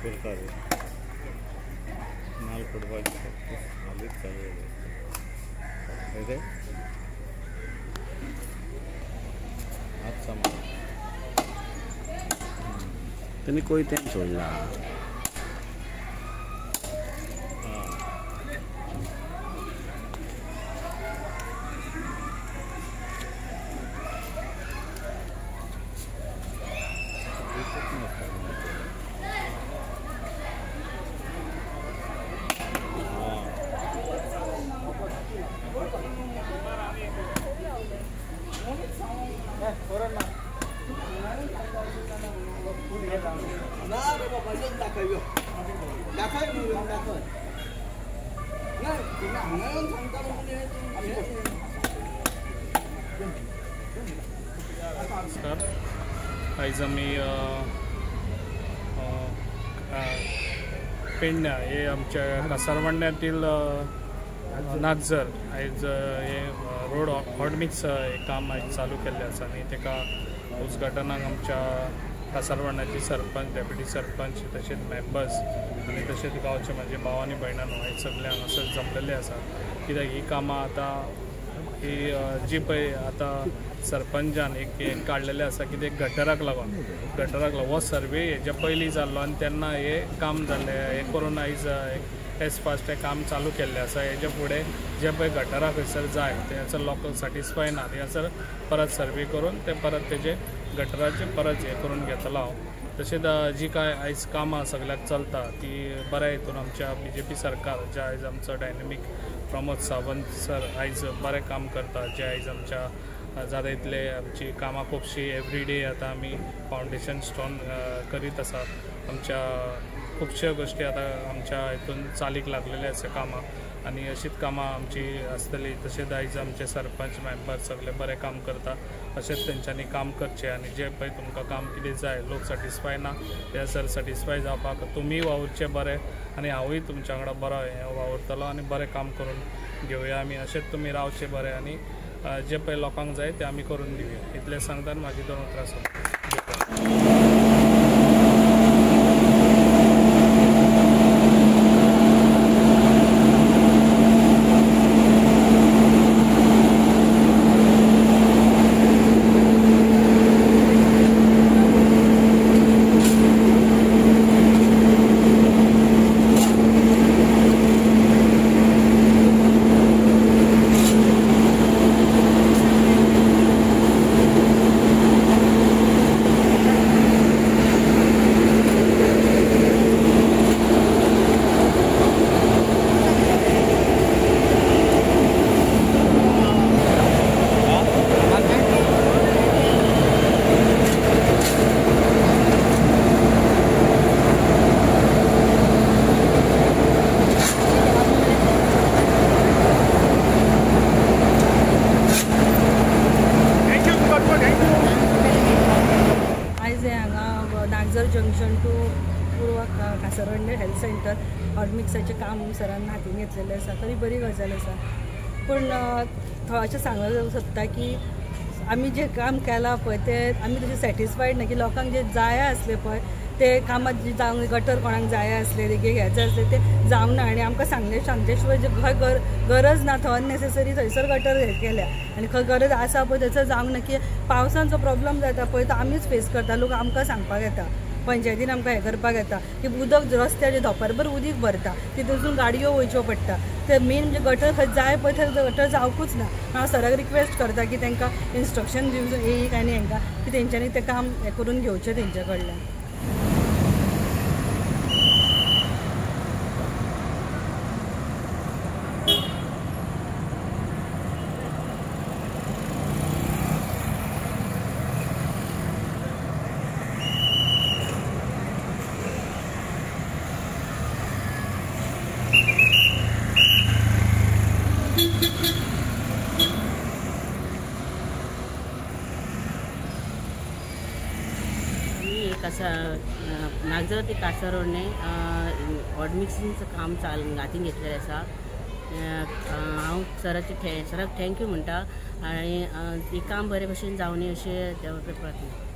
करता रे नाल पडपाची हालींच चालू जाली रे आतां सामान तेणी कोयत्यान सोडला. ना रे बाबा दाखय दाखय दाखय ना हांगा येवन सांगता. नमस्कार. आयज आमी पेडण्या हे आमच्या कासारवाड्यातील नागझर आयज हे रोड हॉटमिक्स हे काम आयज चालू केल्लें आसा आनी ताका उद्घाटनाक आमच्या कासारवाड्याचे सरपंच, डेप्युटी सरपंच, तशेंच मेंबर्स आनी तशेंच गांवचे म्हाजे भाव आनी भयणांनो हे सगळे हांगासर जमलेले आसा. कित्याक ही कामां आतां ही जी पळय आतां सरपंचान एक काडलेलें आसा की ते गटराक लागून हो सर्वे हेच्या पयलीं जाल्लो आनी तेन्ना हें काम जाल्लें. हें करून आयज एज फास्ट हें काम चालू केल्लें आसा. हेच्या फुडें जे पळय गटरा खंयसर जाय थंयसर लोकांक सॅटिस्फाय ना थंयसर परत सर्वे करून ते परत तेजे गटराचे परत हें करून घेतलो हांव. तशेंच जी कांय आयज कामां सगल्याक चलता ती बऱ्या हितून आमच्या बीजेपी सरकार जे आयज आमचो डायनेमीक प्रमोद सावंत सर आयज बरें काम करता, जे आयज आमच्या जाता इतले आमची कामां खुबशीं एवरीडे आतां आमी फावंडेशन स्टोन करीत आसा. आमच्या खुबश्यो गोश्टी आतां आमच्या हितून चालीक लागलेले आसा कामां आनी अशीच कामां आमची आसतली. तशेंच आयज आमचे सरपंच मेंबर सगळे बरें काम करता, अशेंच तेंच्यांनी काम करचें आनी जें पळय तुमकां काम कितें जाय लोक सॅटिस्फाय ना ते सर सॅटिस्फाय जावपाक तुमी वावुरचें बरें आनी हांवूय तुमच्या वांगडा बरो हें वावुरतलो आनी बरें काम करून घेवया आमी. अशेंच तुमी रावचें बरें आनी जें पळय लोकांक जाय तें आमी करून दिवया इतलें सांगता आनी म्हाजी दोन उतरां सोंपता. नागझर जंक्शन टू पूर्व कासारवाडे हेल्थ सेंटर हॉटमिक्साचें काम सरान हातीन घेतलेलें आसा. तरी बरी गजाल आसा, पूण अशें सांगूंक सोदता की आमी जें काम केलां पळय तें आमी तशें सॅटिस्फायड ना की लोकांक जें जाय आसलें पळय ते कामां जावंक गटर कोणाक जाय आसलें रेगे घ्यायचें आसलें तें जावंक ना आनी आमकां सांगलें सांगचे शिवाय जे खंय गरज ना थंय अननेसेसरी थंयसर गटर केल्या आनी खंय गरज आसा पळय थंयसर जावंक ना की पावसान जो प्रॉब्लम जाता पळय तो आमीच फेस करता. लोक आमकां सांगपाक येता, पंचायतीन आमकां हें करपाक येता की उदक रस्त्याचेर धोंपरभर उदीक भरता, तितून गाडयो वयच्यो पडटा. ते मेन म्हणजे गटर खंय जाय पळय थंय गटर जावकूच ना. हांव सराक रिक्वेस्ट करता की तांकां इन्स्ट्रक्शन दिवचें एक आनी हांकां की तेंच्यांनी तें काम हें करून घेवचें तेंच्या कडल्यान. नागझर ते कासारवाडे हॉटमिक्सिंगचं काम चाल हातीन घेतलेलें आसा. हांव सराचे सराक thank you म्हणटा आनी हें काम बरे भशेन जावनी अशें देवा कडेन प्रार्थना.